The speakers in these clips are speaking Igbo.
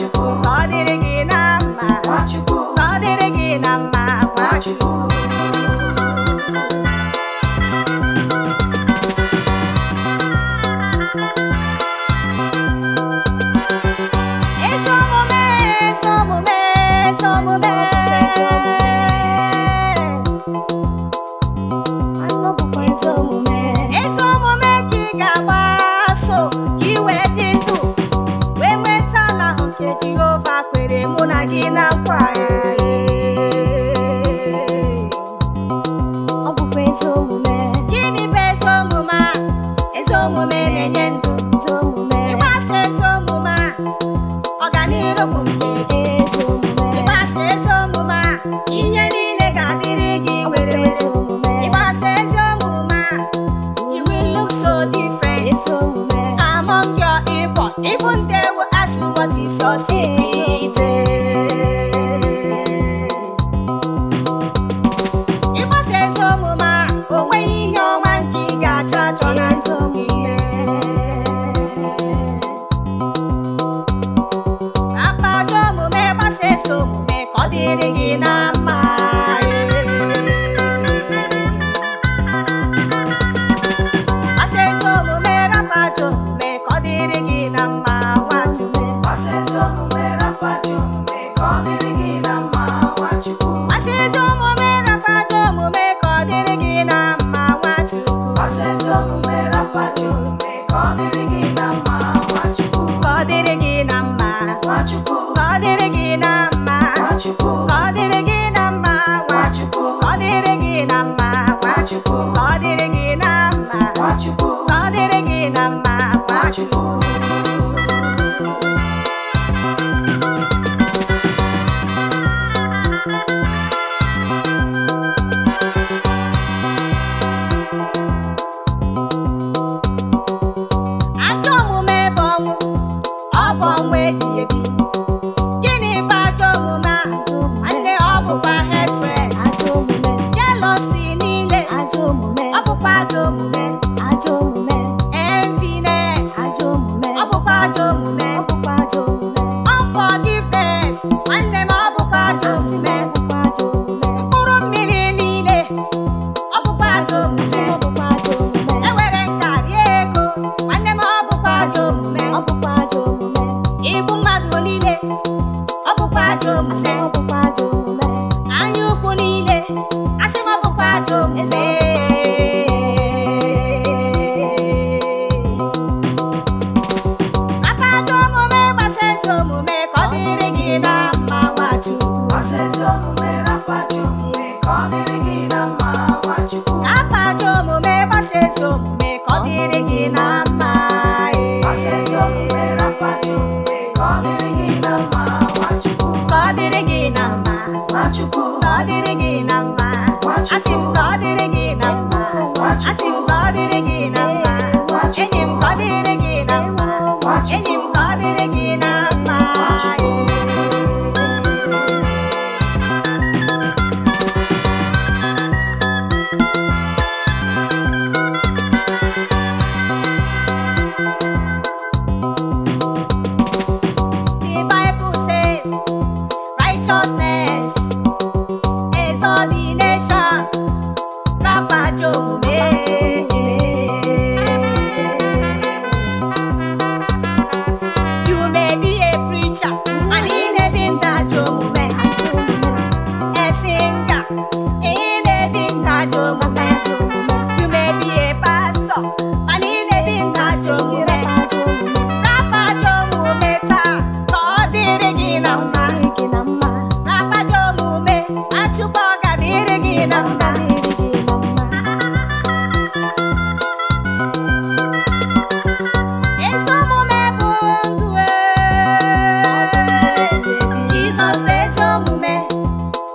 Nwachukwu. Ka ọ dịrị gị na mma. Nwachukwu. Ka ọ dịrị gị na mma, Nwachukwu. Ezi omume, ezi omume, ezi omume. Anụ bụkwa ezi omume. Ezi omume ka ị ga-agbaso ka ị wee dị ndụ wee nweta ala ahụ nke Jehova kwere mụ na gị na nkwa. Ọ bụkwa ezi omume. Gịnị bụ ezi omume a? Ezi omume na-enye ndụ. Ezi omume. Ịgbasa ezi omume a, ọganiru bụ nke gị. Ezi omume. Ịgbasa ezi omume a, ihe niile ga-adịrị gị Ọ were bụkwa were. ezi omume. Ịgbasa ezi omume a, you will look so different Ezi omume. among your equal. Even they will ask you what is your secret. Ịgbasa ezi omume a, o nweghị ihe ọma nke ị ga-achọ achọ na Ezi ndụ gị. omume. Rapụ ajọ omume, gbasa ezi omume ka ọ dịrị gị na mma. Gbasa ezi omume, rapụ ajọ omume ka ọ dịrị gị na mma, Nwachukwu. Gbasa ezi omume, rapụ ajọ omume ka ọ dịrị gị na mma, Nwachukwu. Gbasa ezi omume, rapụ ajọ omume ka ọ dịrị gị na mma, Nwachukwu. Gbasa ezi omume, rapụ ajọ omume ka ọ dịrị gị na mma, Nwachukwu. Ka ọ dịrị gị na mma. Nwachukwu. Ka ọ dịrị gị na mma. Nwachukwu. Ka ọ dịrị gị na mma, Nwachukwu. Ka ọ dịrị gị na mma, Nwachukwu. Ka ọ dịrị gị na mma. Nwachukwu. Ka ọ dịrị gị na mma, Nwachukwu. Ajọ omume bụ ọnwụ, ọ bụ ọnwụ ebighị ebi. Gịnị bụ ajọ omume a? Nwanne, ọ bụkwa hatred, Ajọ omume. jealousy niile, Ajọ omume. ọ bụkwa ajọ omume, Ajọ omume. enviness, Ajọ omume. ọ bụkwa ajọ omume, Ọ bụkwa ajọ omume. unforgiveness, nwanne m, ọ bụkwa ajọ omume, Ọ bụkwa ajọ omume. mkpụrụ mmiri niile, ọ bụkwa ajọ omume, Ọ bụkwa ajọ omume. ewere nka rie ego, nwanne m, ọ bụkwa ajọ omume, Ọ bụkwa ajọ omume. igbu mmadụ niile, ọ bụkwa ajọ omume. Ọ bụkwa ajọ omume. Anya ukwu niile, asị m, ọ bụkwa ajọ omume. Rapụ ajọ omume, gbasa ezi omume ka ọ dịrị gị na mma, Nwachukwu. Gbasa ezi omume, rapụ ajọ omume ka ọ dịrị gị na mma, Nwachukwu. Rapụ ajọ omume, gbasa ezi omume ka ọ dịrị gị na mma. Gbasa ezi omume, rapụ ajọ omume ka ọ dịrị gị na mma, Nwachukwu. Ka ọ dịrị gị na mma. Nwachukwu. Ka ọ dịrị gị na mma. Asị m ka ọ dịrị gị na mma. Asị m ka ọ dịrị gị na mma. Enyi m, ka ọ dịrị gị na mma. Enyi m, ka ọ dịrị gị na mma. The Bible says righteousness is ordination. Rapụ ajọ omume. You may be a preacher and ị na-ebi ndụ ajọ omume. A singer, ị na-ebi ndụ ajọ omume. You may be a pastor and ị na-ebi ndụ ajọ omume. Rapụ ajọ omume taa ka ọ dịrị gị na mma. Rapụ ajọ omume, achụpụ ọ ga-adịrị gị na mma. Ezi omume bụ ndụ e. Jizọs bụ ezi omume.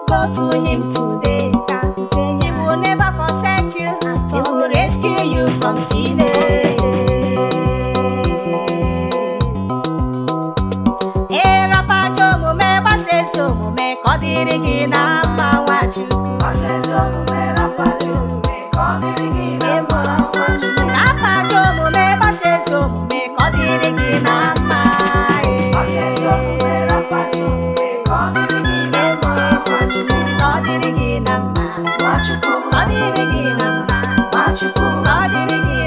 Go to him today. He will never forsake you. He will rescue you from sin. Ee, rapụ ajọ omume, gbasa ezi omume ka ọ dịrị gị na mma, Nwachukwu. Gbasa ezi omume, rapụ ajọ omume ka ọ dịrị gị na mma, Nwachukwu. Rapụ ajọ omume, gbasa ezi omume ka ọ dịrị gị na mma. Gbasa ezi omume. Ka ọ dịrị gị.